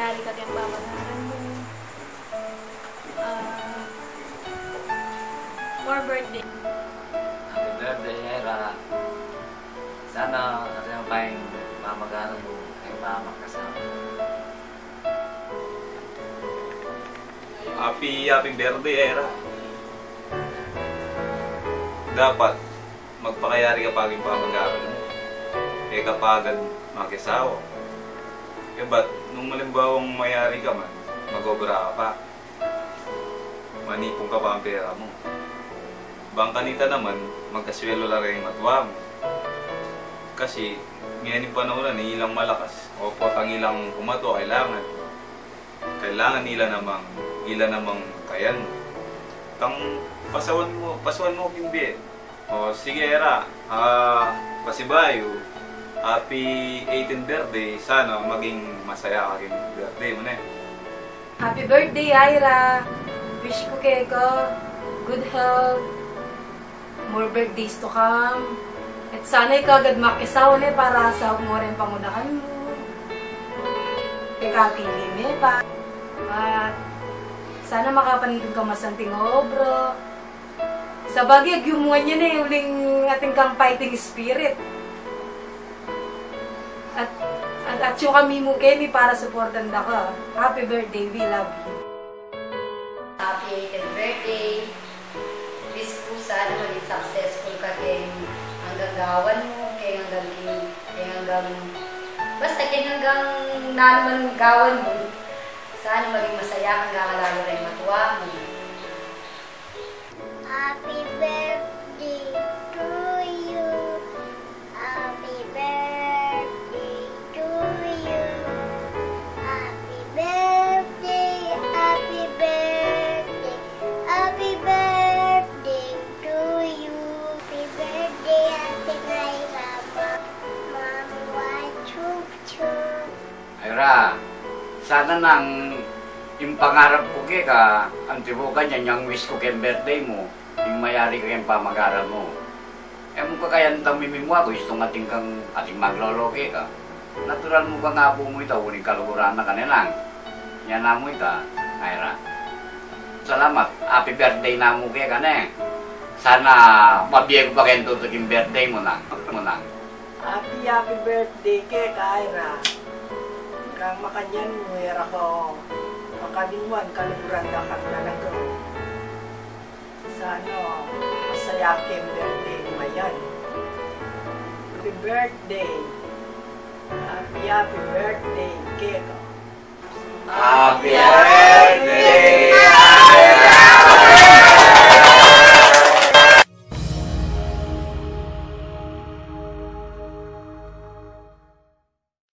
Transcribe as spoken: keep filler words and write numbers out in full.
Mayari ka keng pamagangan mu. Ah, more birthday. Happy birthday, Ira. Sana atin pa ing pamagangan mu, ing pamakasawa. Happy, happy birthday, Ira. Dapat magpakayari ka pa king pamagangan mu. E ka pa agad makisawa. Kaybat nung alimbawang mayari ka man, mag-obra ka pa. Manipun ka pa king pera mu. Bang kanita naman, magkasuelu la reng matua mu. Kasi, ngeni panaun na, ilang malakas, o potang ilang kumatua, kailangan. Kailangan ila namang, ila namang kayan. Tang pasawan mu, pasawan mu king bie. O, sige, Ira. Ah, pasibayu, happy eighteen birthday. Sana maging masaya ka king birthday mu, ne? Happy birthday, Ira. Wish ku keka good health, more birthdays to come. At sana ika agad makisawa, ne, para sa mo rin pangunahan mu. Ikapili me pa. At sana makapanipun ka masanting obra. Sabagay, agyumungan ya ne, uling atin kang fighting spirit. At, at, atyu kami mu keni para suportan da ka. Happy birthday, we love you. Happy eighteenth birthday. Wish ku sana maging successful ka keng anggang gawan mu, keng anggang, keng anggang, basta keng anggang nanu man gawan mu. Sana maging masaya kang gagalalu reng matua mu. Happy birthday to you. Happy birthday to you. Happy birthday, happy birthday, happy birthday to you. Happy birthday, Ate Naira. Mami, wa chup chup. Ira, sana nang ing pangarap ku keka, antibukan ya, inyang wish ku keng birthday mu, ing mayari ka keng pamagarap mu. E mu kakayan tang mimimua, gustong atin kang, ating maglolo keka. Natural mu kang apu mu ita, uling kaluguran na ka ne, nang. Nya namu ita, Ira. Salamat, happy birthday namu keka, ne. Sana mabie ku pa keng tutuking birthday mu, nang. Mu, nang. Happy, happy birthday keka, Ira. Kang makanyan mu, e ra ka makaliwan, kaluguran da kang nalagaw. Sana masaya keng birthday mu mayan. Happy birthday. Happy, happy birthday keka. Happy birthday